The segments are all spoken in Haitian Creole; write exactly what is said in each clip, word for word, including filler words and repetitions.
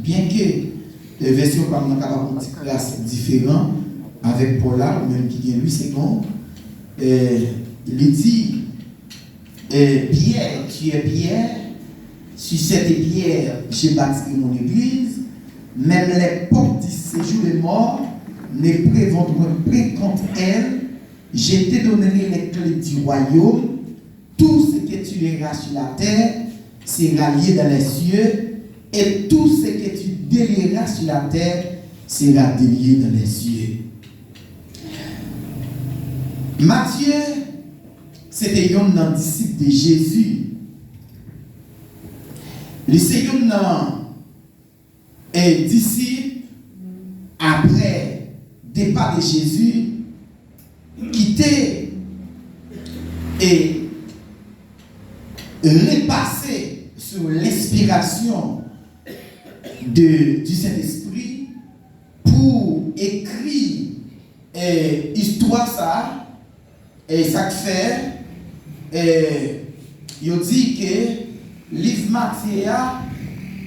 Byenke, eh, vèsyon pa m nan kapab yon ti kras diferan avèk Pòl la, ou menm ki gen Lwi Segon, eh, li di, eh, Pierre, tu es Pierre, sur cette pierre, je bâtirai mon église, même les portes du séjour des morts ne prévaudront point contre elle, je te donnerai les clés du royaume, tout ce que tu lieras sur la terre sera lié dans les cieux, et tout ce que tu délieras sur la terre sera délié dans les cieux. Matye, se te yonn nan disip de Jezi. Li se yonn nan, eh, disip apre depa de Jezi ki te, eh, repase sou lenspirasyon de, du Sentespri pou ekri, eh, istwa sa a, eh, sa k fè, eh, yo di ke liv Matye a,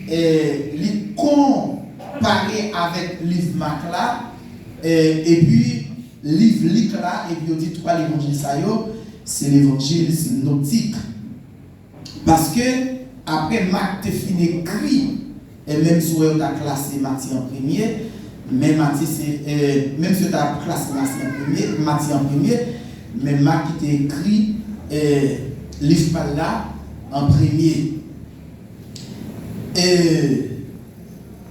eh, li konpare avèk liv Mak la, eh, epi liv Lik la, epi yo di twa levanjil sa yo, se levanjil sinoptik. Paske, apre Mak te fin ekri, e menm si w wè yo ta klase Matye an premye, men Matye se, e, menm si yo ta klase Matye an premye, Matye an premye, men Mak ki te ekri, e, liv pa l la an premye. E,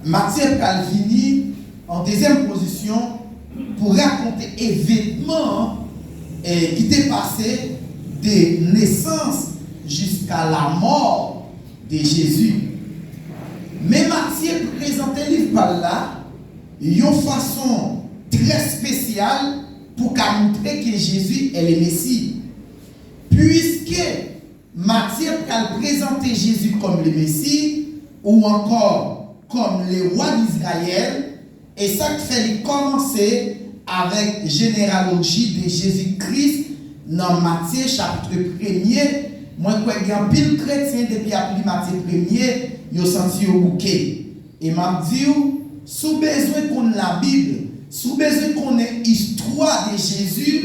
Matye pral vini an dezyèm pozisyon pou rakonte evènman, eh, ki te pase de nesans jiska lamò de Jezi. Men Matye prezante liv pa l la yon fason trè espesyal pou ka montre ke Jezi est le Messie. Puiske Matye pral prezante Jezi kòm le Mesi ou ankò kòm le wa Dizrayèl, e sa k fè li kòmanse avèk jeneyaloji de Jezi Kris nan Matye chapit premye. Mwen kwè gen anpil kretyen depi y ap li Matye premye, yo santi yo bouke. E m ap di w, si w bezwen konn Labib, si w bezwen konnen istwa de Jezi,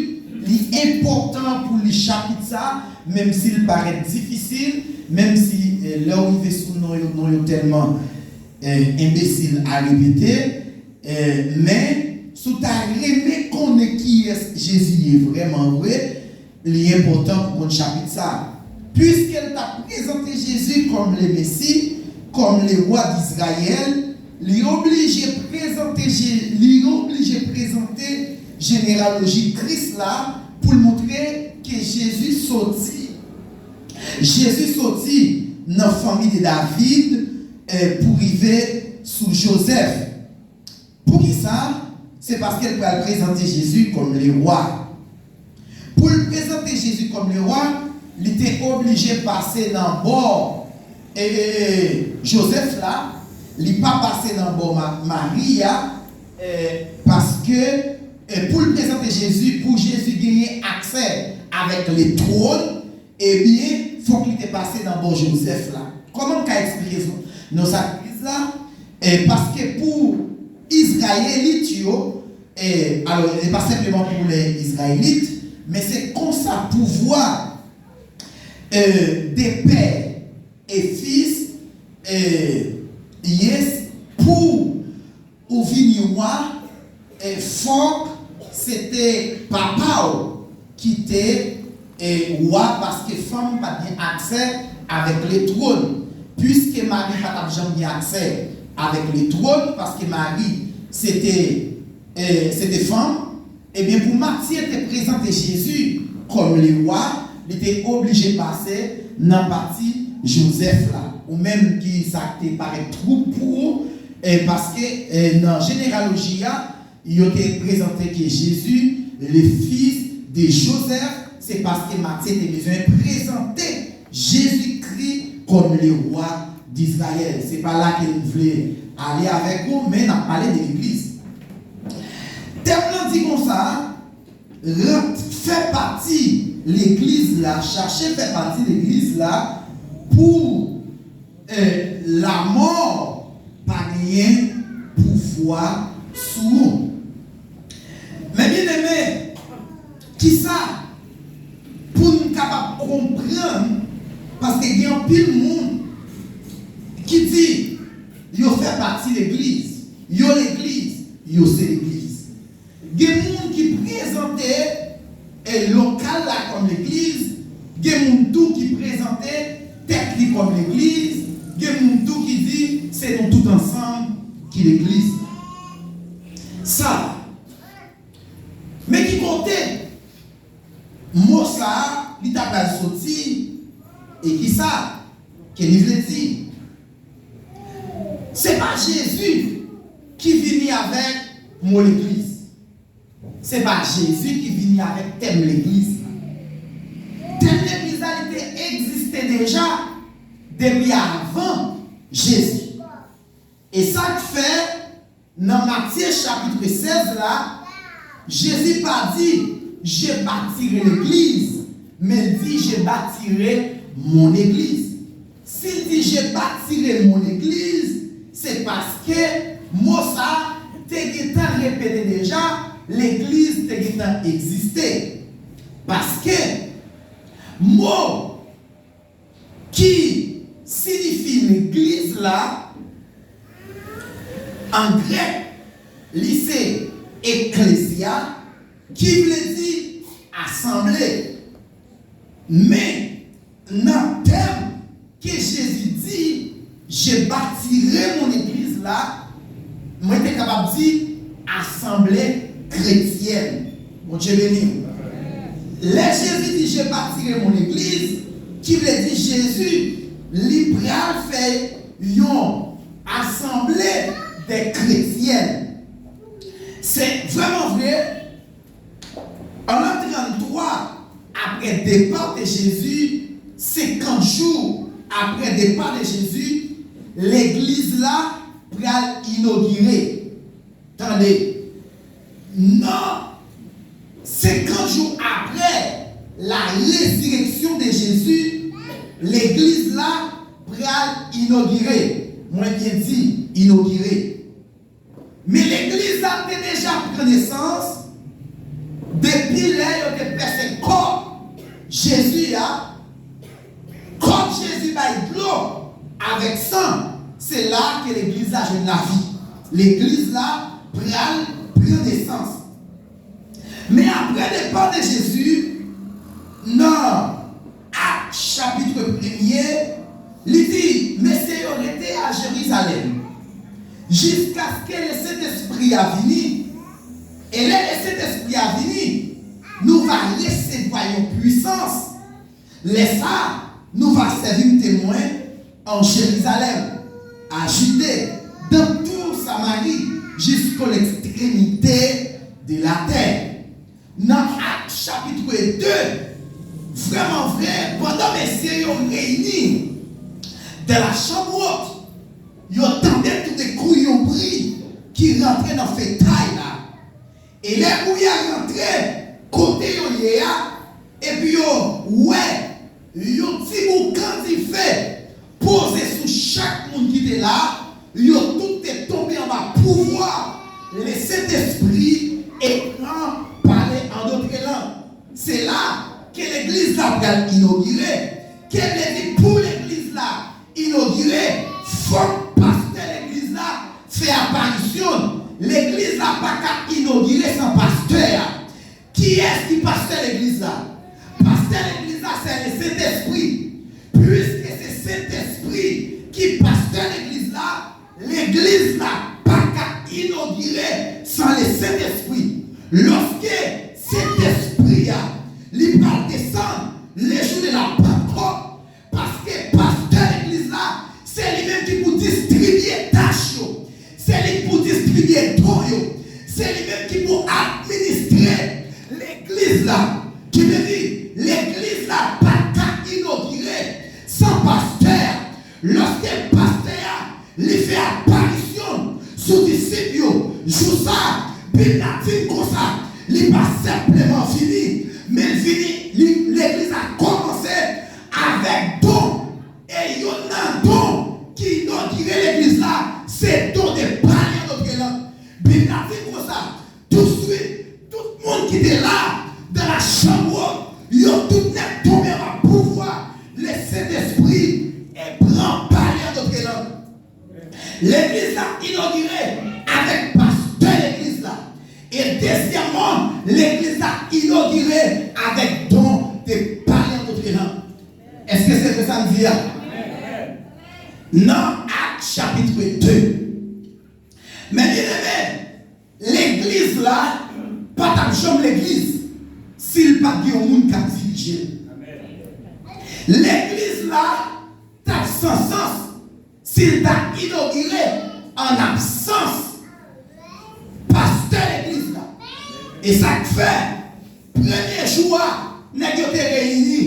li enpòtan pou w li chapit sa, menm si l parèt difisil, menm si, eh, lè w rive sou non yo, non yo tèlman, eh, enbesil a repete, eh, men si w ta renmen konnen kiyès Jezi ye vrèman vre, li enpòtan pou konn chapit sa a. Piske l t ap prezante Jezi kòm le Mesi, kòm le wa Dizrayèl, li oblije prezante Je-, li oblije prezante jeneyaloji Kris la pou l montre ke Jezi soti, Jezi soti nan fanmi de David, eh, pou rive sou Jozèf. Poukisa? Se paske l pral prezante Jezi kòm le wa. Pou l prezante Jezi kòm le wa, li te oblije pase nan bò, e, Jozèf la, li pa pase nan bò Ma-, Mari a, e, paske, e, pou l prezante Jezi, pou Jezi genyen aksè avèk le twòn, ebyen, fòk li te pase nan bò Jozèf la. Kòman m ka eksplike nou sa, legliz la? E, paske pou Izrayelit yo, e, alò, e pa senpleman pou lè Izrayelit, men se konsa pouvwa, e, de pè e fis, e, ye pou ou vini wa, e, fòk se te papa w ki te, e, wa, paske fanm pa t gen aksè avèk le twòn. Piske Mari pa t ap janm gen aksè avèk le twòn, paske Mari se te, e, se te fanm, ebyen, pou Matye te prezante Jezi kòm le wa, li te oblije pase nan pati Jozèf la. Ou menm ki sa k te parèt twou pou ou, e, paske, e, nan jeneyaloji a, yo te prezante ke Jezi, le fils de Joseph, se paske Matye te bezwen prezante Jezikri kòm le wa Dizrayèl. Se pa la ke m vle ale avèk ou, men n ap pale de legliz. Tèm nan di konsa, rant, fè pati legliz la, chache fè pati legliz la pou, eh, lamò pa gen genyen pouvwa sou ou. Men byeneme, kisa pou n kapab konprann, paske gen anpil moun ki di yo fè pati legliz, yo legliz, yo se legliz. Gen moun ki prezante, e, lokal la kòm legliz, gen moun tou ki prezante tèt li kòm legliz, gen moun tou ki di se nou tout ansanm ki legliz. Sa, men ki kote mo sa a li ta pral soti, e kisa ke li vle di? Se pa Jezi ki vini avèk mo legliz. Se pa Jezi ki vini avèk tèm legliz la. Tèm legliz la, li te egziste deja depi avan Jezi. E sa k fè, nan Matye chapit sèz la, Jezi pa di, je bâtirai l'église, men l di, je bâtirai mon église. Si l di, je bâtirai mon église, se paske mo sa a te gentan repete deja, legliz te gentan egziste. Paske mo ki siyifi legliz la, an grèk, li se ekklesia, ki vle di asanble. Men, nan tèm ke Jezi di, je bâtirai mon église la, mwen te kapab di asanble kretyèn. Bondye beni w. Lè Jezi di, je bâtirai mon église, ki vle di Jezi, li pral fè yon asanble de kretyèn. Se vrèman vre, an lan tranntwa apre depa de Jezi, senkant jou apre depa de Jezi, legliz la pral inogire. Tande, nan senkant jou apre la résurrection de Jésus, legliz la pral inogire. Mwen byen di, inogire. Men legliz la te deja pran nesans depi lè yo te pèse kò Jezi a, kòm Jezi bay dlo avèk san, se la ke legliz la jwenn lavi. Legliz la pral pran nesans. Men apre depa de Jezi, nan Ak chapit premye, li di, mesye yo rete a Jerizalèm, jiskaske Lesentespri a vini. E lè Lesentespri a vini, nou va resevwa yon pwisans. Lè sa a, nou va sèvi m temwen an Jerizalèm, a Jide, dans tout Samari, jusqu'aux extrémités de la terre. Nan Ak chapit de, vrèman vre, pandan mesye yo reyini dans la chambre haute, yo tande toudenkou yon bri ki rantre nan fetay la. E lè bri a rantre kote yo ye a, epi yo wè yon ti boukan dife poze sou chak moun ki te la, yo tout te tonbe anba pouvwa Lesentespri e pran pale an dotre lang. Se la ke legliz la pral inogire. Ke vle di pou legliz la inogire, fòk pastè legliz la fè aparisyon l. Legliz la pa ka inogire san pastè a. Kiyès ki pastè legliz la? Pastè legliz la, se Lesentespri. Piske se Sentespri ki pastè legliz la, legliz la pa ka inogire san Lesentespri. Lòske Sentespri a, li pral desann le jou de la Pantkòt, paske pastè legliz la, se li menm ki pou distribye tach yo, se li ki pou distribye don yo, se li menm ki pou administre legliz la. Ki vle di, legliz la pa ka inogire san pastè a. Lòske pastè a, li fè aparisyon sou disip yo, jou sa a, Bib la di n konsa, li pa senpleman vini, men l vini, li, legliz la kòmanse avèk don. E youn nan don ki inogire legliz la, se te don de pale an dotre lang. Bib la di konsa, touswit, tout moun ki te la dans la chambre haute, yo tout nèt tonbe anba pouvwa Lesentespri e pran pale an dotre lang. Legliz la inogire avèk pastè legliz la. E dezyèmman, legliz la inogire avèk don de pale an dotre lang. Èske se vre sa m di a? Nan Ak chapit de. Men byeneme, legliz la pa t ap janm legliz si l pa t gen yon moun k ap dirije l. Legliz la t ap san sans si l ta inogire an absans pastè legliz la. E sa k fè, premye jou a, nèg yo te reyini,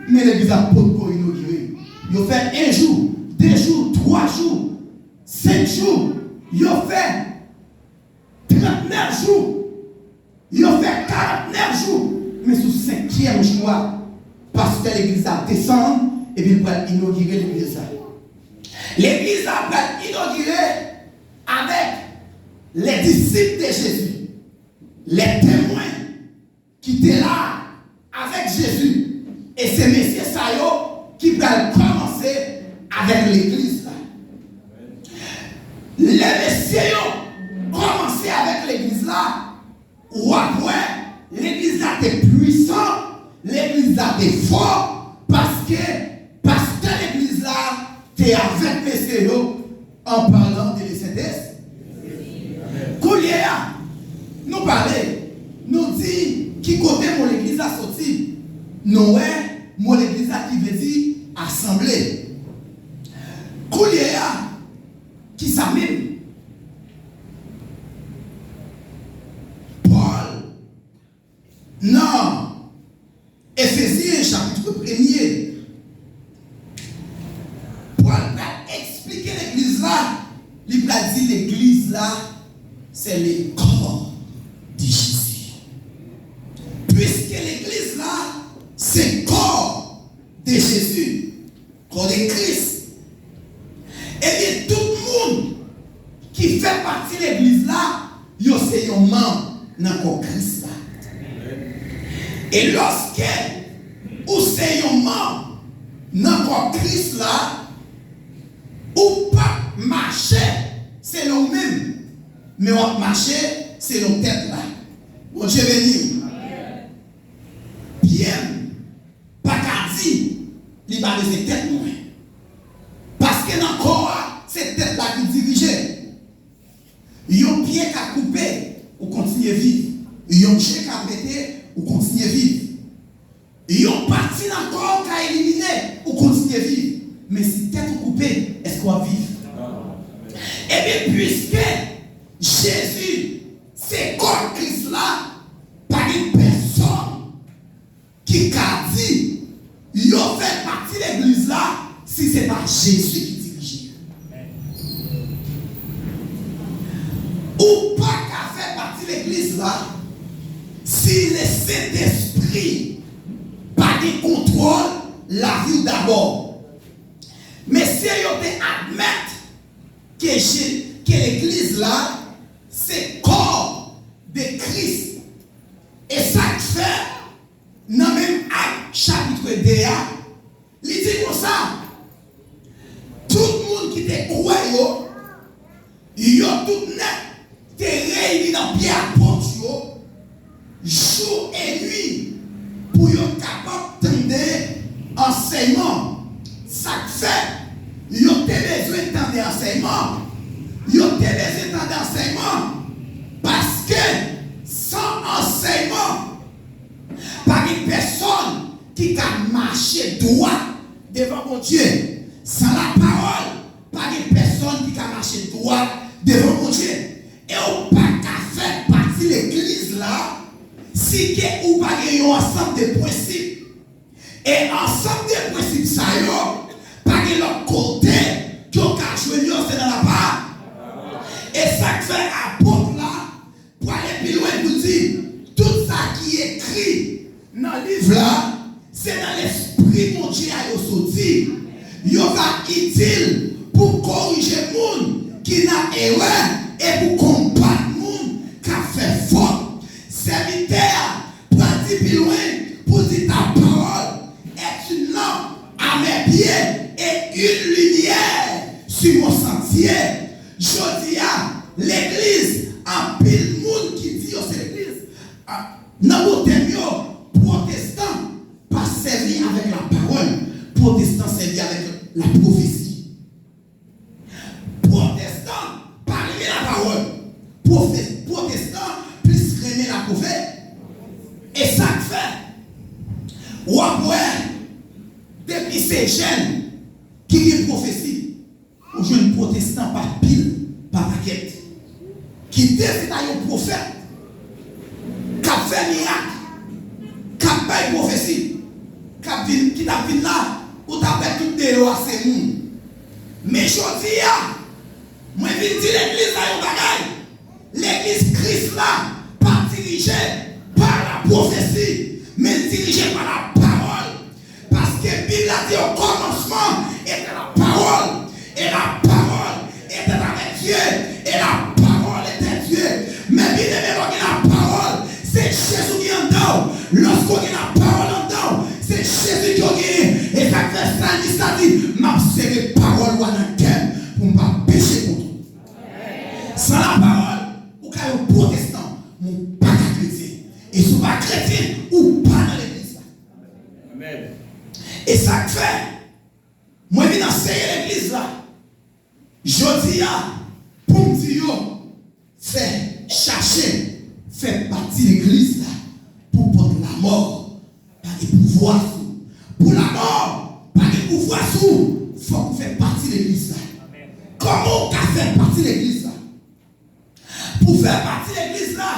men legliz la potko inogire. Yo fè en jou, de jou, twa jou, senk jou, yo fè trannèf jou, yo fè karannèf jou, men sou senkyèm jou a, pastè legliz la desann, epi l pral inogire legliz la. Legliz la pral inogire avèk les disciples de Jésus, les témoins ki te la avèk Jezi. E se mesye sa yo ki pral kòmanse avèk legliz la. Lè mesye yo kòmanse avèk legliz la, w ap wè legliz la te pwisan, legliz la te fò, paske pastè legliz la te avèk mesye yo, an palan de Lesentespri. Kounye a, nou pale, nou di ki kote mo legliz la soti. Nou wè mo legliz la ki vle di asanble. Kounye a, ki sa menm? Pòl, nan Efezyen chapit premye, Pòl pral eksplike legliz la, li pral di legliz la, c'est le corps de Jésus. Puiske legliz la, se kò de Jezi, kò de Kris. Ebyen, tout moun ki fè pati legliz la, yo se yon manm nan kò Kris la. E lòske ou se yon manm nan kò Kris la, ou p ap mache selon ou menm, men w ap mache selon tèt la. Bondye beni w. Pye m pa ka di li pa bezwen tèt mwen. Paske nan kò a, se tèt la ki dirije. Yon pye ka koupe, ou kontinye viv. Yon je ka pete, ou kontinye viv. Yon pati nan kò w ka elimine, ou kontinye viv. Men si tèt ou koupe, èske w ap viv? Ebyen, piske Jezi se kò Kris la, pa gen pèsòn ki ka di yo fè pati legliz la si se pa Jezi ki dirije yo. Ou pa ka fè pati legliz la si Lesentespri pa gen kontwòl lavi w dabò. Mesye yo te admèt ke, ke legliz la se kò de Kris. E sa k fè, nan menm Ak chapit de a, li di konsa, tout moun ki te kwè yo, yo tout nèt te reyini nan pye apot yo, jou e nwi, pou yo kapab tande ansèyman. Sa k fè, yo te bezwen tande ansèyman. Yo te bezwen tande ansèyman. Paske san ansèyman, pa gen pèsòn ki ka mache dwat devan Bondye. San lapawòl, pa gen pèsòn ki ka mache dwat devan Bondye. E ou pa ka fè pati legliz la si ke ou pa gen yon ansanm de prensip. E ansanm de prensip sa yo, pa gen lòt kote ke w ka jwenn yo, se nan lapawòl. E sa k fè apot la prale pi lwen pou di, tout sa ki ekri nan liv la, se nan Lespri Bondye a yo soti. Yo va itil pou korije moun ki Ki nan erè e pou konbat moun k ap fè fòt. Sèvitè a pral di pi lwen pou di ta pawòl est une lampe à mes pieds et une lumière sur mon sentier. Jodi a, legliz, anpil moun ki di yo se legliz, a, nan bout tèm yo, pwotestan pa sèvi avèk lapawòl, pwotestan sèvi avèk lapwofesi. Pwotestan pa renmen lapawòl. Pwofe-, pwotestan plis renmen lapwofesi. E sa k fè, w ap wè, depi se jèn ki gen pwofesi, ou jwenn pwotestan pa pil, pa pakèt. Kite se ta yon pwofèt k ap fè mirak, k ap bay pwofesi, k ap vin, ki t ap vin la, ou t ap wè tout deyò a se moun. Men jodi a, mwen vin di legliz la yon bagay. Legliz Kris la pa dirije pa lapwofesi, men l dirije pa lapawòl. Paske Bib la di, au commencement était la parole, et la parole était avec Dieu, et la parole était Dieu. Men byeneme, lè w gen lapawòl, se Jezi w gen anndan w. Lòske w gen lapawòl anndan w, se Jezi ke w genyen. E sa k fè salmis la di, m ap sere pawòl ou a nan kè m pou m pa peche kont ou. San lapawòl, ou ka yon pwotestan, men ou pa ka kretyen. E si w pa kretyen, ou pa nan legliz la. Amèn. E sa k fè, mwen vin anseye legliz la. Jodi a, pou m di yo, fè, chache, fè pati legliz la, pou pòt lamò pa gen pouvwa sou. Pou lamò pa gen pouvwa sou, fòk ou fè pati legliz la. Kòman ou ka fè pati legliz la? Pou fè pati legliz la,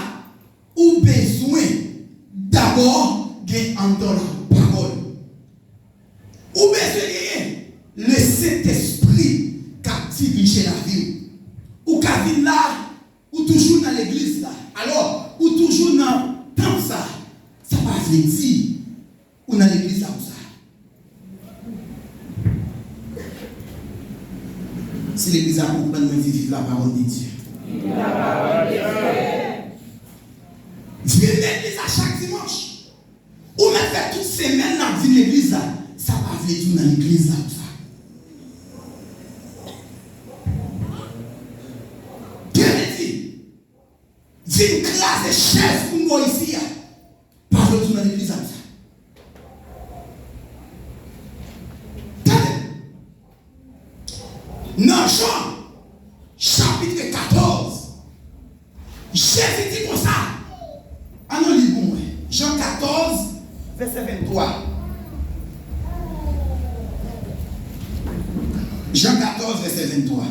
ou bezwen dabò gen anndan w lapawòl. Ou bezwen genyen Lesentespri k ap dirije lavi w. Ou ka vin la, ou toujou nan legliz la. Alò, ou toujou nan tanp sa. Sa pa vle di ou nan legliz la pou sa. Si legliz la konprann mwen di viv lapawòl de Dye. Vin legliz la chak dimanch. Ou mèt fè tout semèn n ap vin legliz la. Sa pa vle di w nan legliz la pou sa. Tande di, vin kraze chèz moun bò isi a. Pa vle di w nan legliz la pou sa. Tande. Nan Jan, chapit katòz, Jezi di konsa, ann nou li pou mwen. Jan katòz, vèsè venntwa. Jan katòz, vèsè venntwa.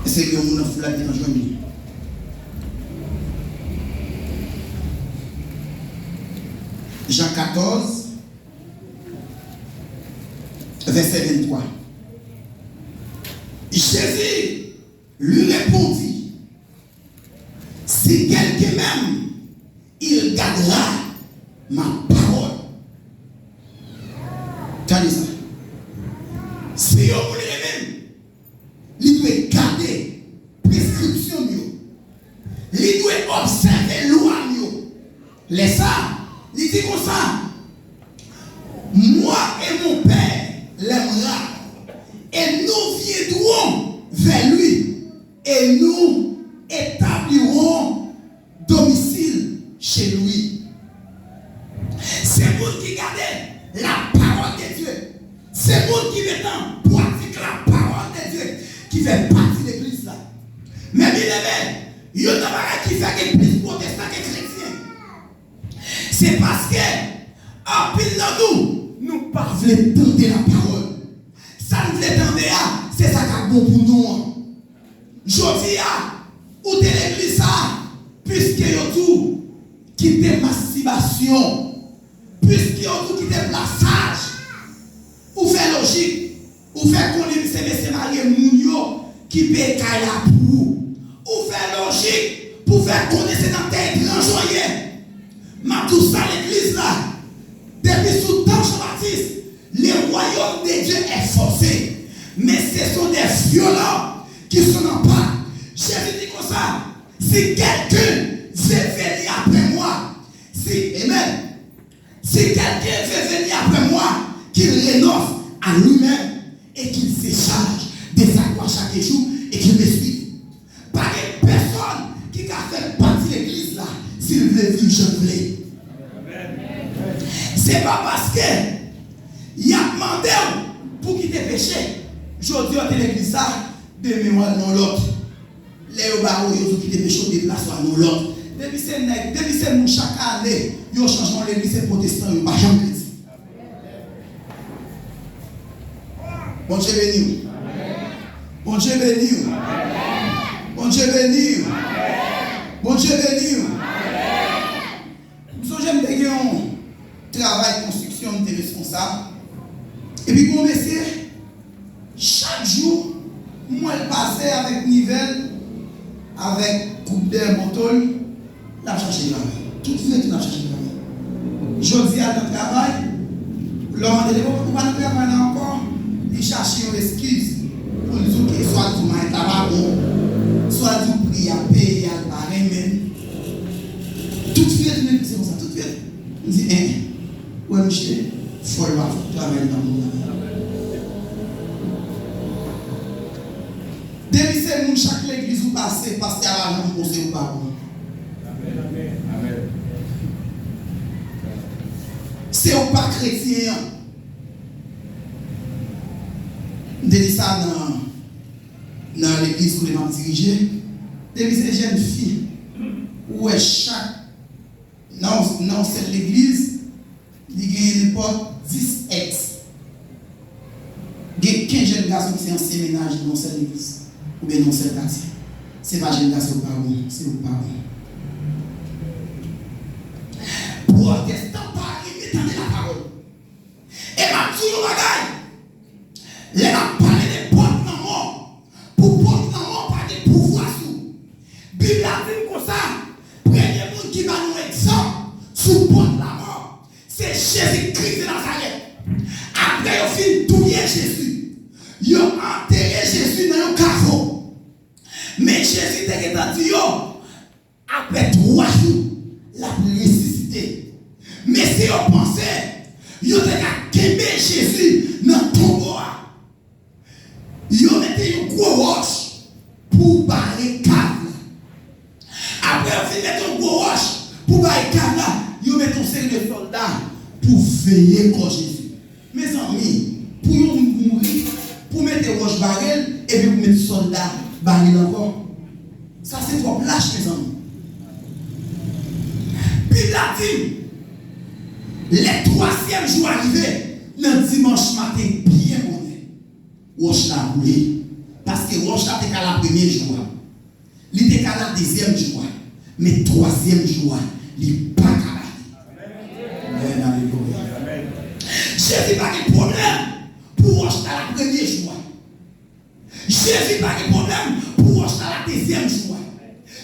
Eseye gen yon moun nan foul la ki te jwenn li. Jan katòz, vèsè venntwa. Jésus lui répondit, si quelqu'un m'aime, il gardera ma parole. Tande sa. Si yon moun renmen m, li dwe gade preskripsyon m yo. Li dwe obsève lwa m yo. Lè sa, li di konsa, moi et mon Père l'aimera, et nous viendrons vers lui, et nous établirons domicile chez lui. Se moun ki gade la parole de Dieu. Se moun ki met an pratik la parole de Dieu, ki fè pati legliz la. Men byeneme, youn nan bagay ki fè gen plis pwotestan ke kretyen, se paske anpil nan nou, nou pa vle tande la parole. Sa n vle tande a, se sa k ap bon pou nou an. Jodi a, ou te legliz sa, piske yo di w kite mastibasyon, piske yo di w kite plasaj, ou fè lojik, ou fè konnen se mesye marye moun yo ki peye kay la pou ou. Ou fè lojik pou fè konnen se nan tè etranj ou ye. M ap di w sa legliz la, depi sou tan Jan Batis, le royaume de Dieu est forcé. Men se sou des violents qui sont dans pas. Jezi di konsa, si quelqu'un veut venir après moi, si, amen, si quelqu'un veut venir après moi, qu'il renonce à lui-même et qu'il se charge de sa croix chaque jour et qu'il me suive. Pa gen pèsonn ki ka fè pati legliz la si l vle viv jan l vle. Se pa paske y ap mande w pou w kite peche, jodi a w te legliz sa, demen w al nan yon lòt. Lè yo ba w, yo di w kite peche, w deplase w al nan yon lòt. Depi se nèg, depi se moun chak ane, yo chanje yon legliz, se pwotestan, yo pa janm kretyen. Bondye beni w. Bondye beni w. Bondye beni w. Bondye beni w. M sonje m te gen yon travay konstriksyon, m te responsab. Epi gon mesye, chak jou, m wè l pase avèk nivèl, avèk koup dèyè moto l, l ap chache travay. Tout fè tou l ap chache travay. Jodi a, l nan travay, lè w mande l, "Ou pa nan travay la ankò?" Li chache yon eskiz pou l di w ke swa l di w mayèt la pa bon, swa l di w pri a peye a, l pa renmen l. Tout fè tou l se konsa, tout fè. M di, "En, ou wè misye, fò l pa fout travay nan mond la." Depi se moun chak legliz ou pase, pastè a pa janm bon, se ou pa bon. Se ou pa kretyen an. M te di sa nan, nan legliz kote m ap dirije. Depi se jèn fi, ou wè chak, nan, nan yon sèl legliz, li genyen nenpòt dis èks. Gen kenz jèn gason ki se ansyen mennaj nan yon sèl legliz, oubyen nan yon sèl katye. Se pa jèn gason yo pa bon, se yo pa bon. Pwotestan pa renmen tande lapawòl. E m ap di w yon bagay, lè n ap pale de pòt lanmò, pou pòt lanmò pa gen pouvwa sou ou. Bib la di n konsa, premye moun ki ba nou egzanp sou pòt lanmò, se Jezi Kris de Nazarèt. Apre yo fin touye Jezi, yo antere Jezi nan yon kavo. Men Jezi te gentan di yo, apre twa jou, l ap resisite. Mesye yo panse yo te ka kenbe Jezi nan tonbo a. Yo mete yon gwo wòch pou bare kav la. Apre yo fin mete yon gwo wòch pou bare kav la, yo mete yon seri de sòlda pou veye kò Jezi. Mezanmi, pou yon moun mouri, pou mete wòch bare l, epi pou mete sòlda bare l ankò. Sa se twòp lach, mezanmi. Bib la di, lè twazyèm jou a rive, nan dimanch maten byen bonè, wòch la woule. Paske wòch la te ka la premye jou a. Li te ka la dezyèm jou a. Men twazyèm jou a, li pa ka la. Amen, alelouya. Jezi pa gen pwoblèm pou wòch la la premye jou a. Jezi pa gen pwoblèm pou wòch la la dezyèm jou a.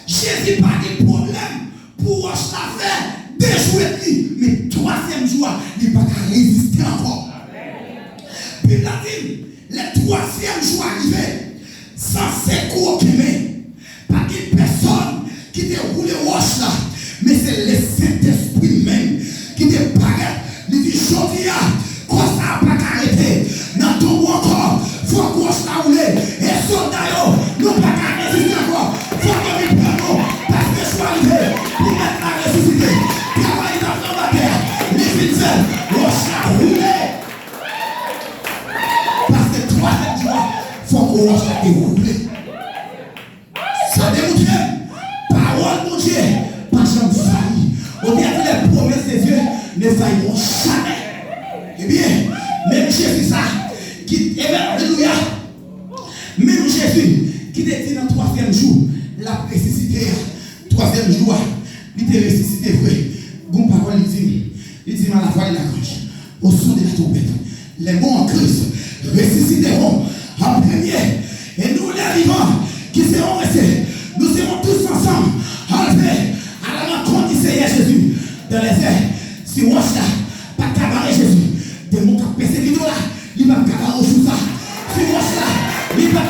Jezi pa gen pwoblèm pou wòch la fè de jou edmi, men twazyèm jou a, li pa ka reziste ankò. Bib la di, lè twazyèm jou a rive, san sekou okenn, men pa gen pèsonn ki te woule wòch la, men se Lesentespri menm ki te parèt, li di, "Jodi a, kò sa a pa ka rete nan tonbo ankò, fòk wòch la woule, e sòlda yo, nou pa ka reziste ankò, fòk yo vin pran nou, paske jou a rive pou Mèt la resisite." Travay li t ap fè anba tè a, li fin fè l, wòch la woule. Paske twazyèm jou a, fòk wòch la te woule. Sa demontre m, pawòl Bondye pa janm fayi. On Dieu dit, les promesses de Dieu ne failleront jamais. Ebyen, menm Jezi sa, ki, ebyen, alelouya, menm Jezi ki te di nan twazyèm jou, l ap resisite a, twazyèm jou a, li te resisite vre. Gon pawòl li di m, li di m à la voix de l'archange, au son de la trompette, les morts en Christ ressusciteront en premier, et nous, les vivants, qui serons restés, nous serons tous ensemble enlevés à la rencontre du Seigneur Jésus dans les airs. Si wòch la pa t ka bare Jezi, demon k ap pèsekite w la, li p ap ka bare w jou sa. Si wòch la, li pa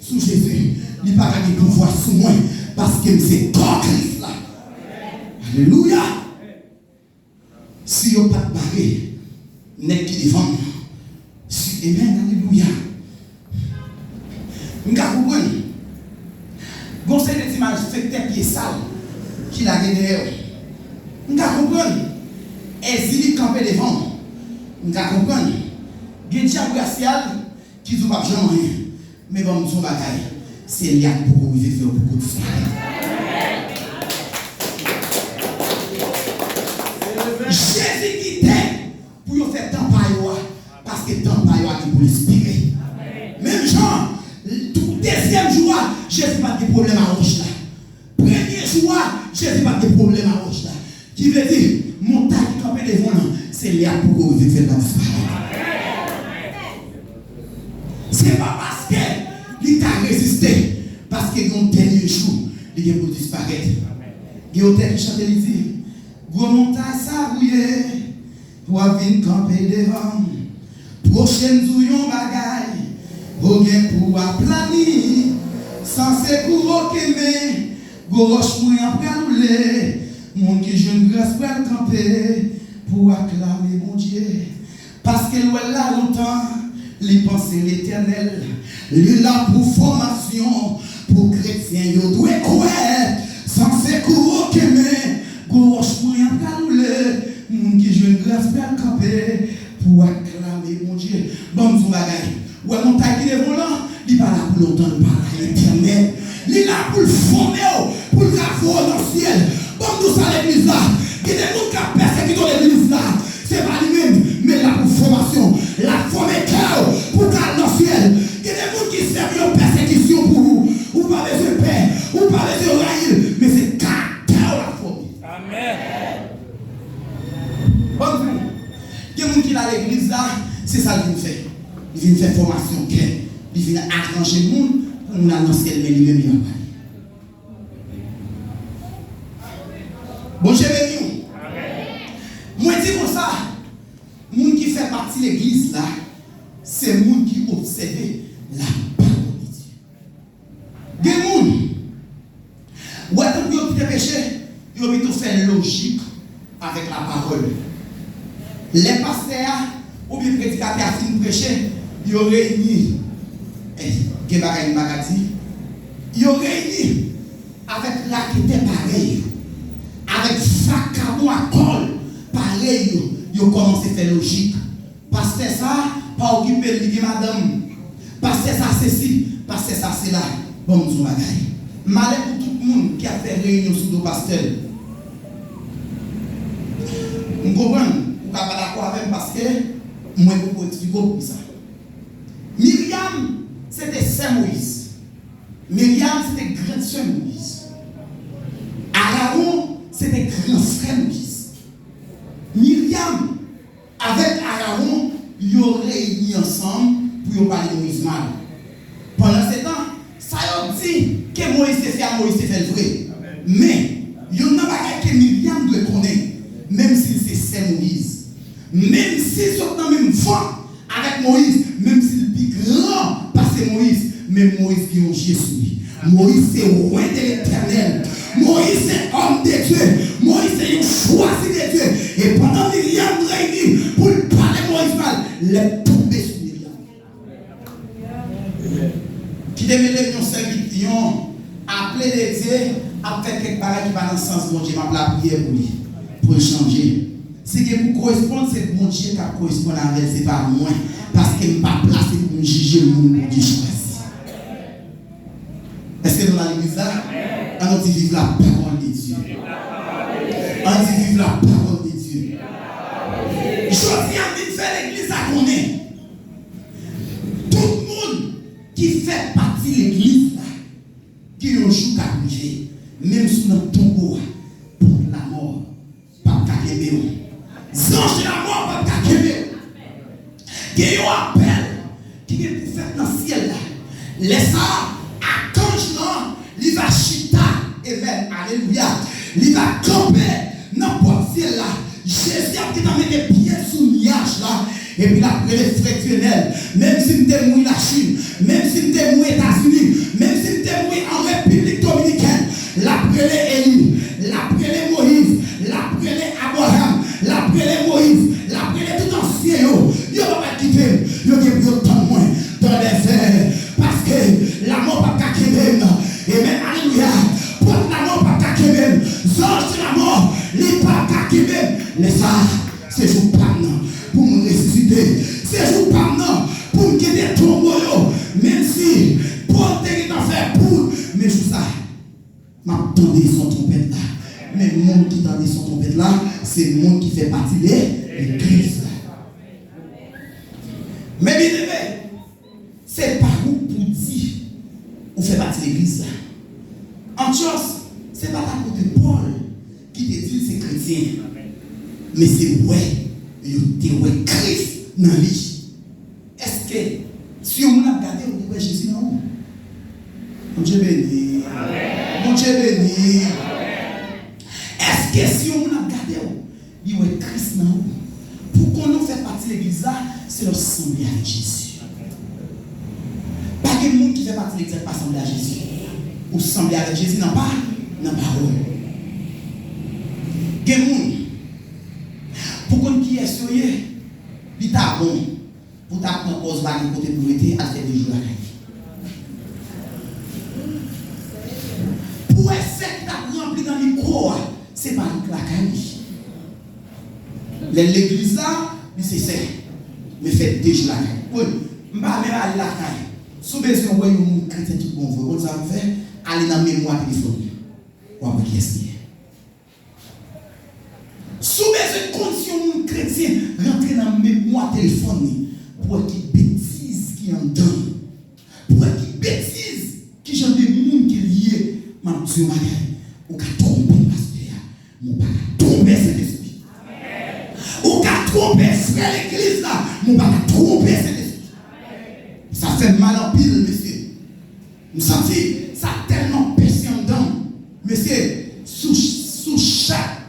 sou Jezi, li pa ka gen pouvwa sou mwen, paske m se kò Kris la. Alelouya! Si yo pa t bare nèg ki devan m, si, amen, alelouya. M ka konprann. Gon seri de ti malfektè pye sal ki lage dèyè w. M ka konprann. Ezili kanpe devan w. M ka konprann. Gen dyab rasyal ki di w p ap janm anyen. Men ban m di w yon bagay. Se li a k poko rive fè w poko disparèt. Jezi kite pou yo fè tan pa yo a, paske tan pa yo a gen pou l espere. Menm jan, tou, dezyèm jou a, Jezi pa t gen pwoblèm a wòch la. Premye jou a, Jezi pa t gen pwoblèm a wòch la. Ki vle di, montay ki kanpe devan w lan, se li a k poko rive fè l pa disparèt. Se pa paske li ka reziste, paske gen yon dènye jou, li gen pou l disparèt. Gen yon tèks ki chante, li di, gwo montay sa ou ye, w ap vin kanpe devan m. Pwochen di w yon bagay, ou gen pou w aplani. San sekou, oke, men gwo wòch mwen an pral woule. Moun ki jwenn gras pral kanpe pou aklame Bondye. Paske l wè l la lontan, li panse Letènèl. Li la pou fòmasyon, pou kretyen yo dwe kwè. San sekou, oke, men gwo wòch mwen an pral woule. Moun ki jwenn gras pral kanpe pou aklame Bondye. Ban m di w yon bagay. Ou wè montay ki devan w lan, li pa la pou lontan, li pa la etènèl. Li la pou l fòme w, pou l ka voye w nan syèl. Ban m di w sa legliz la. Gen de moun k ap pèsekite w legliz la. Se pa li menm, men l la pou fòmasyon. L ap fòme kè w pou w ka al nan syèl. Gen de moun ki sèvi yon pèsekisyon pou ou. Ou pa bezwen pè, ou pa bezwen rayi l, men se karaktè w l ap fòme. Amèn. Ban m di w, gen moun ki la legliz la, se sa l vin fè. Li vin fè fòmasyon kè. Li vin aranje moun pou moun al nan syèl, men li menm li pa prale. Bondye beni w. Mwen di konsa, moun ki fè pati legliz la, se moun ki obsève lapawòl de Dye. Gen moun, ou wè tankou yo kite peche, yo pito fè lojik avèk lapawòl. Lè pastè a oubyen predikatè a fin preche, yo reyini. Eh, gen bagay m pa ka di. Yo reyini avèk raketè parèy yo, avèk vakabon a kòl parèy yo, yo kòmanse fè lojik. Pastè sa a pa okipe l, li gen madanm. Pastè sa a sesi, pastè sa a sela. Ban m di w yon bagay. Malè pou tout moun ki ap fè reyinyon sou do pastè l. M konprann, ou ka pa dakò avè m paske mwen poko eksplike w poukisa. Miryam, se te sè Moyiz. Miryam, se te grann sè Moyiz. Arawon, se te gran frè Moyiz. Miryam, avèk Arawon, yo reyini ansanm pou yo pale Moyiz mal. Pandansetan, sa yo di ke Moyiz te fè a, Moyiz te fè l vre. Men, youn nan bagay ke Miryam dwe konnen, menm si l se sè Moyiz, menm si l sot nan menm van avèk Moyiz, menm si l pi gran pase Moyiz, men Moyiz gen yon je sou li. Moyiz se oint de Letènèl. Moyiz se òm de Dye. Moyiz se yon chwazi de Dye. E pandan Miryam reyini pou l pale Moyiz mal, lèt tonbe sou Miryam. Kite m eleve yon sèvit, yon aple de Dye ap fè kèk bagay ki pa nan sans Bondye, m ap lapriyè pou li, pou l chanje. Si gen pou koresponn, se Bondye k ap koresponn avè l, se pa mwen. Paske m pa plase pou m jije moun Bondye chwazi. Èske nou la legliz la? Ann nou di viv la pawòl de Dye. Ann di viv la pawòl de Dye. Jodi a m vin fè legliz la konnen tout moun ki fè pati legliz la, gen yon jou k ap rive, menm si w nan tonbo a, pòt lamò p ap ka kenbe w. Zanj lamò p ap ka kenbe w. Gen yon apèl ki gen pou fèt nan syèl la. Lè sa a, akanj lan, li va chita, amen, alelouya, li va kanpe nan pòt syèl la. Jezi ap gentan mete pye l sou nyaj la, epi l ap rele frè Dyenèl. Menm si m te mouri Lachin, menm si m te mouri Etazini, Pou, men jou sa, m ap tande son twonpèt la. Men moun ki tande son twonpèt la, se moun ki fè pati de legliz la. Men byeneme, se pa ou pou di ou fè pati legliz la. Antyòs, se pa t apot Pòl ki te di l se kretyen, men se wè yo te wè Kris nan li. Èske si yon moun ap gade w, li wè Jezi nan ou? Bondye beni. Bondye beni. Èske si yon moun ap gade w, li wè Kris nan ou? Pou konnen w fè pati legliz la, se lè w sanble avèk Jezi. Pa gen moun ki fè pati legliz la ki pa sanble a Jezi. Ou sanble avèk Jezi nan pa, nan pawòl. Gen moun, pou konn kiyès yo ye, li ta bon pou ta pran pòz pa gen kote pou rete, al fè de jou lakay li. Pou wè sè ki t ap ranpli nan mikwo a, se pa li k lakay li. Lè l legliz la, li se sè. Men fè de jou lakay. Wi, m pa menm ale lakay. Si w bezwen wè yon moun kretyen tout bon vre, w konn sa w ap fè? Ale nan memwa telefòn li. W ap wè kiyès li ye. Si w bezwen konn si yon moun kretyen, rantre nan memwa telefòn li pou wè ki betiz ki anndan l. Pou wè ki betiz, ki jan de moun ke l ye. M ap di w yon bagay, ou ka twonpe pastè a, men w pa ka twonpe Sentespri. Ou ka twonpe frè legliz la, men w pa ka twonpe Sentespri. Sa fè m mal anpil, mesye. M santi sa tèlman pèse anndan m. Mesye, sou, sou chak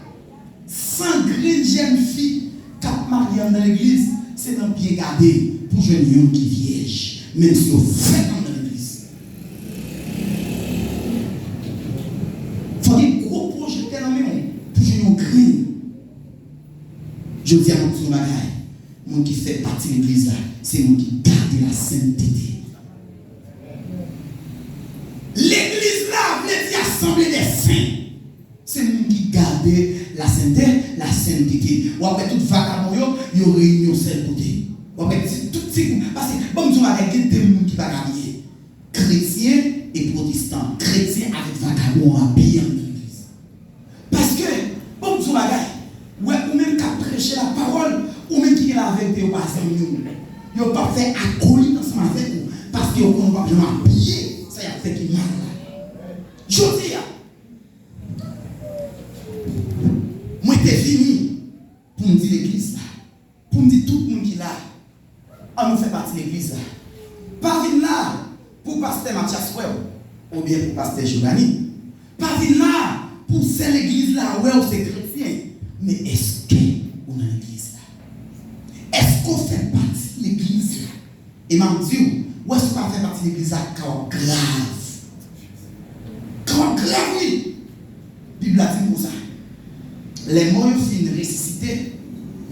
san grenn jèn fi k ap marye anndan legliz, se nan byen gade pou jwenn youn ki vyèj, menm si yo fèt anndan legliz. Fò gen gwo pwojèktè nan men w pou jwenn yon grenn. Jodi a, m ap di yon bagay. Moun ki fè pati legliz la, se moun ki gade lasentete. Legliz la vle di asanble dè sen. Se moun ki gade lasente, lasentete. W ap wè tout vakabon yo, yo reyini yon sèl kote. W ap wè ti, tout ti, paske, ban m di w yon bagay, gen de moun ki pa ka byen. Kretyen e pwotestan, kretyen avèk vakabon ap byen anndan legliz. Paske, ban m di w bagay, wè ou menm k ap preche lapawòl, ou menm ki gen laverite, yo pa zanmi w. Yo p ap fè akolit ansanm avèk ou, paske yo konnen w p ap janm apiye sa y ap fè ki mal la. Jodi a, mwen te vini pou m di legliz la, pou m di tout moun ki la, ann nou fè pati legliz la. Pa vin la pou pastè Matyas wè w, oubyen pou pastè Jovani. Pa vin la pou sè legliz la wè w se kretyen. Men èske ou nan legliz la? Èske w fè pati legliz la? E m ap di w, w wè si w pa fè pati legliz la, ka w ap grav. Ka w ap grav, wi. Bib la di n konsa, lè mò yo fin resisite,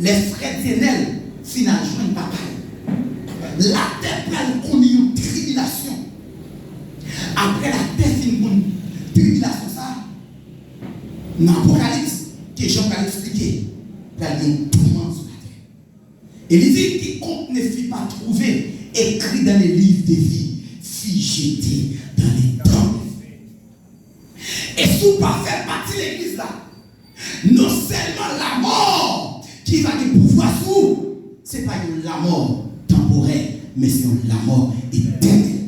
lè frè Tyenèl fin al jwenn papa l, latè pral konnen yon tribilasyon. Apre latè fin konn tribilasyon sa a, nan Apokalips, ke Jan pral eksplike, pral gen yon touman sou latè. E li di, quiconque ne fut pas trouvé écrit dans le livre de vie fut jeté dans l'étang de feu. E si w pa fè pati legliz la, non sèlman lamò ki va gen pouvwa sou ou, se pa yon lamò tanporè, men se yon lamò etènèl.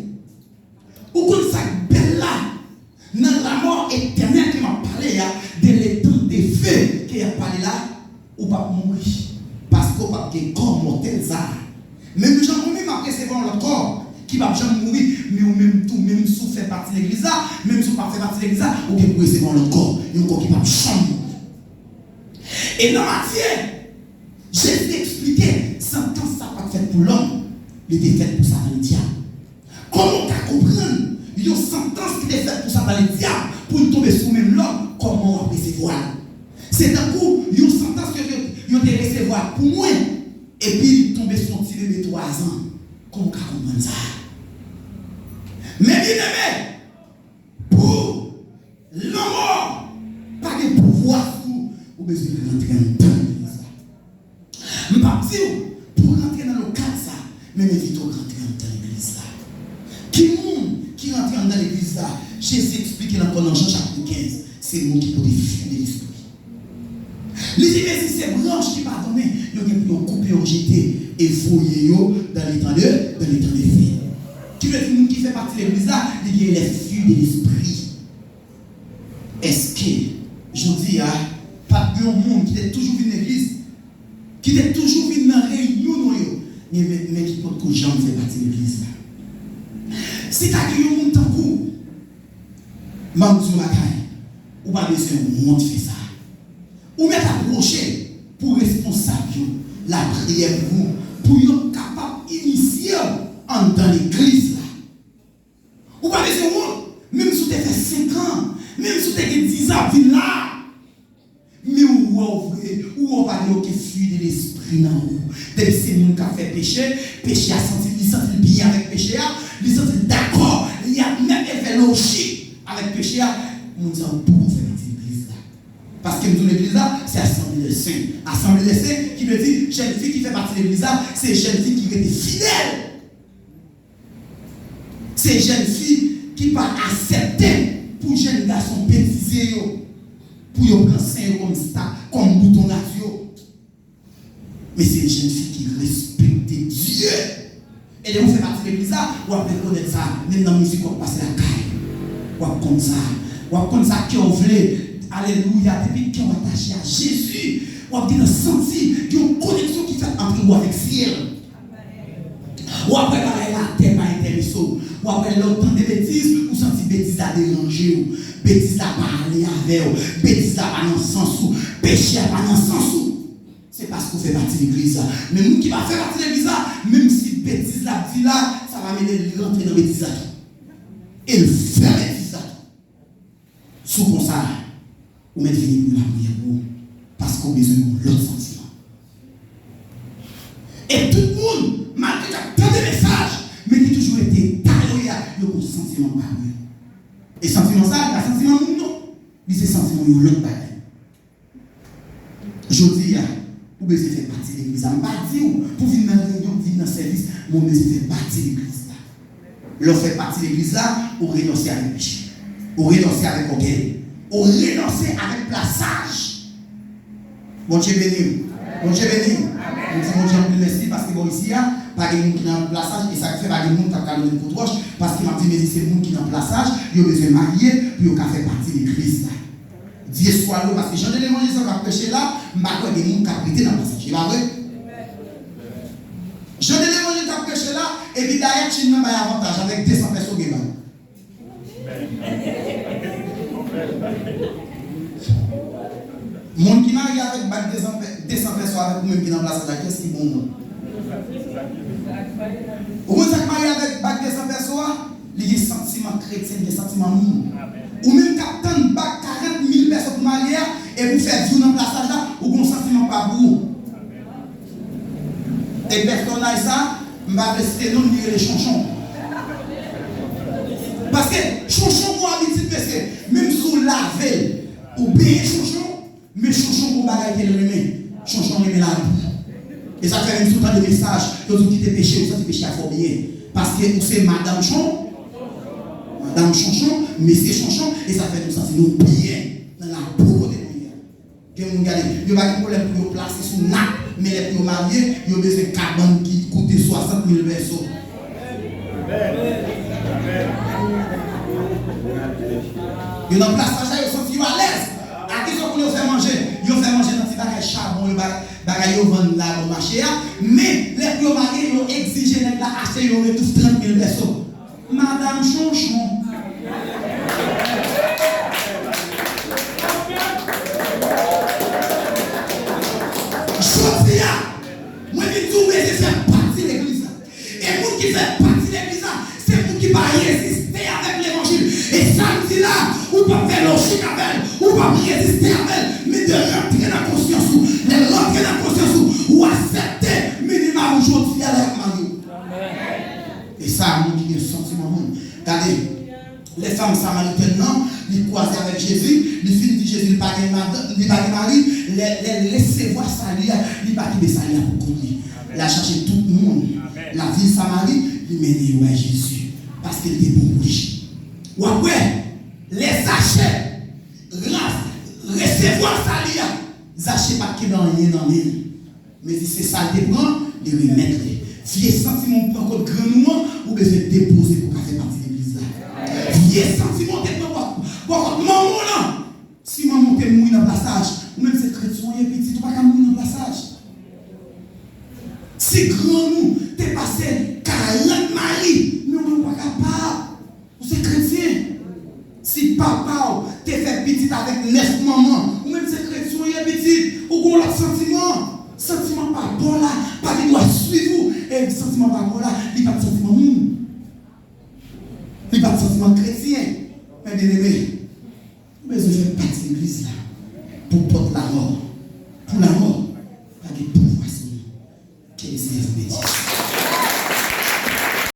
Ou konn sa k bèl la? Nan lamò etènèl ke m ap pale a, de letan de fe ke y ap pale la, ou p ap mouri. Paske w p ap gen kò mòtèl sa a. Menm jan mwen menm m ap resevwa yon lòt kò ki p ap janm mouri, men ou menm tou, menm si w fè pati legliz la, menm si w pa fè pati legliz la, ou gen pou resevwa yon lòt kò, yon kò ki p ap janm mouri. E nan Matye, Jezi eksplike santans sa pa t fèt pou lòm, li te fèt pou Satan Ledyab. Kòman w ka konprann yon santans ki te fèt pou Satan Ledyab pou l tonbe sou menm lòm, kòman w ap resevwa l? Se tankou yon santans yo, yo, yo te resevwa pou mwen, epi li tonbe sou yon ti bebe twazan. Kòman w ka konprann sa? Men byeneme, pou lanmò pa gen pouvwa sou ou, ou bezwen rantre anndan legliz la. M p ap di w pou w rantre nan lokal sa, men m envite w rantre anndan legliz la. Ki moun ki rantre anndan legliz legliz la. Jezi eksplike l ankò nan Jan chapit kenz, se moun ki pote fwi de lespri. Li di, mezi se branch ki pa donnen, yo gen pou yo koupe, yo jete, e voye yo dans l'étang de, dans l'étang de feu. Ki vle di, moun ki fè pati legliz la, li gen les fruits de l'esprit. Èske, jodi a, pa t gen yon moun ki te toujou vin legliz, ki te toujou vin nan reyinyon nou yo, men, men, men ki potko janm fè pati legliz la? Si ta gen yon moun tankou w, m ap di w yon bagay, ou pa bezwen wont fè sa. Ou mèt apwoche pou responsab yo, lapriyè pou ou, pou yo kapab inisye w anndan legliz la. Ou pa bezwen wont, menm si w te fè senk an, menm si w te gen diz an ap vin la, men ou wè w vre, ou wè w pa gen okenn fwi de lespri nan ou. Depi se moun k ap fè peche, peche a santi, li santi l byen avèk peche a, li santi l dakò, li admèt e fè lojik avèk peche a, moun sa yo poko fè pati legliz la. Paske m di w legliz la, se asanble dè sen. Asanble dè sen, ki vle di, jèn fi ki fè pati legliz la, se jèn fi ki rete fidèl. Se jèn fi ki pa aksepte pou jèn gason betize yo, pou yo pran sen yo kòm sta, kòm bouton radyo. Men se jèn fi ki respekte Dye. E lè ou fè pati legliz la, w ap rekonèt sa, menm nan mizik w ap pase lakay. W ap konn sa. W ap konn sa kè w vle. Alelouya. Depi kè w atache a Jezi, w ap gentan santi gen yon koneksyon ki fèt ant ou avèk syèl. W ap wè bagay la atè pa enterese w. W ap wè lè w tande betiz, ou santi betiz la deranje w. Betiz la pa ale avè w. Betiz la pa nan sans ou. Peche a pa nan sans ou. Se paske w fè pati legliz la. Men moun ki pa fè pati legliz la, menm si betiz l ap di la, sa pa mete l rantre nan betiz la tou. E l fè betiz la tou. Si w konsa, ou mèt vini pou lapriyè pou ou, paske w bezwen yon lòt santiman. E tout moun, malgre y ap tande mesaj, men ki toujou rete eta yo ye a, yo gen yon santiman pa pou yo. E santiman sa a, li pa santiman moun non. Li se santiman yon lòt bagay. Jodi a, ou bezwen fè pati legliz la. M pa di w pou vin nan reyinyon, vin nan sèvis, men w bezwen fè pati legliz la. Lè w fè pati legliz la, ou renonse avèk peche. Ou renonse avèk ògèy. Ou renonse avèk plasaj. Bondye beni w. Bondye beni w. M di Bondye anpil mèsi paske bò isi a, pa gen moun ki nan plasaj, e sa k fè pa gen moun k ap kalonnen m kot wòch, paske m ap di, mezi se moun ki nan plasaj, yo bezwen marye pou yo ka fè pati legliz la. Dieu soit loué, paske jan de levanjil sa k ap preche la, m pa kwè gen moun k ap rete nan plasaj. E pa vre? Jan de levanjil k ap preche la, epi dayè tchin nan bay avantaj avèk de san pèso gen bal. Moun ki marye avèk bag de san pè-, de san pèso avèk ou menm ki nan plasaj la, kiyès ki bon moun? Ou konn sa k marye avèk bag de san pèso a? Li gen santiman kretyen, li gen santiman moun. Ou menm k ap tann bag karant mil pèso pou marye a, epi w fè di w nan plasaj la, ou gen yon santiman pa pou ou. E pèsonaj sa, m pa vle site non l, li rele Chonchon. Paske Chonchon gon abitid, mesye, menm si w lave l, ou benyen Chonchon, men Chonchon gon bagay ke l renmen. Chonchon renmen labou. E sa k fè menm si w tande mesaj, yo di w kite peche, ou santi peche a fè w byen. Paske ou se madanm Chon-, madanm Chonchon, mesye Chonchon, e sa k fè nou santi nou byen nan labou kote nou ye a. Gen moun gade, yo pa gen pwoblèm pou yo plase sou nap, men lè pou yo marye, yo bezwen kabann ki koute swasant mil pèso. Yo nan plasaj la, yo santi yo alèz. A kisa w konnen yo fè manje? Yo fè manje nan ti bagay chabon, yo ba-, bagay yo vann la bò mache a. Men, lè pou yo marye, yo egzije nèg la achte yon retouf trant mil pèso. Madanm Chonchon. Jodi a, mwen vin di w, mesye, fè pati legliz la. E moun ki fè pati legliz la, se moun ki pa reziste avèk levanjil. E sa m di la, ou p ap fè lojik avè l, ou p ap reziste avè l, men de rantre nan konsyans ou. Lè l rantre nan konsyans ou, ou aksepte minimòm jodi a lè y ap marye w. E sa, moun ki gen santiman moun. Gade, lè fanm samaritèn nan, li kwaze avèk Jezi, li fin di Jezi li pa gen madanm, li pa gen mari, lè, lè l resevwa sali a, li pa kite sali a pou kont li. L al chache tout moun lavil Samari, li mennen yo bay Jezi, paske l te bon pou li. W ap wè, lè Zache ras- resevwa sali a, Zache pa t kenbe anyen nan men l. Men li se sa l te pran, li remèt li. Vye santiman w pran kont grann ou an, ou bezwen depoze pou w ka fè pati legliz la. Vye santiman w te pran bò, bò kont manman w lan. Si manman w te mouri nan pasaj, ou menm se kretyen w ye pitit, ou pa ka mouri nan pasaj. Si grann ou te pase karant mari, men ou menm ou pa kapab. Ou se kretyen. Si papa w te fè pitit avèk nèf manman, ou menm se kretyen w ye pitit, ou gon lòt santiman. Santiman pa bon la, pa gen dwa swiv ou. E santiman pa bon la, li pa t santiman moun. Li pa t santiman kretyen. Men byeneme, ou bezwen fè pati legliz la pou pòt lamò. Pou lamò.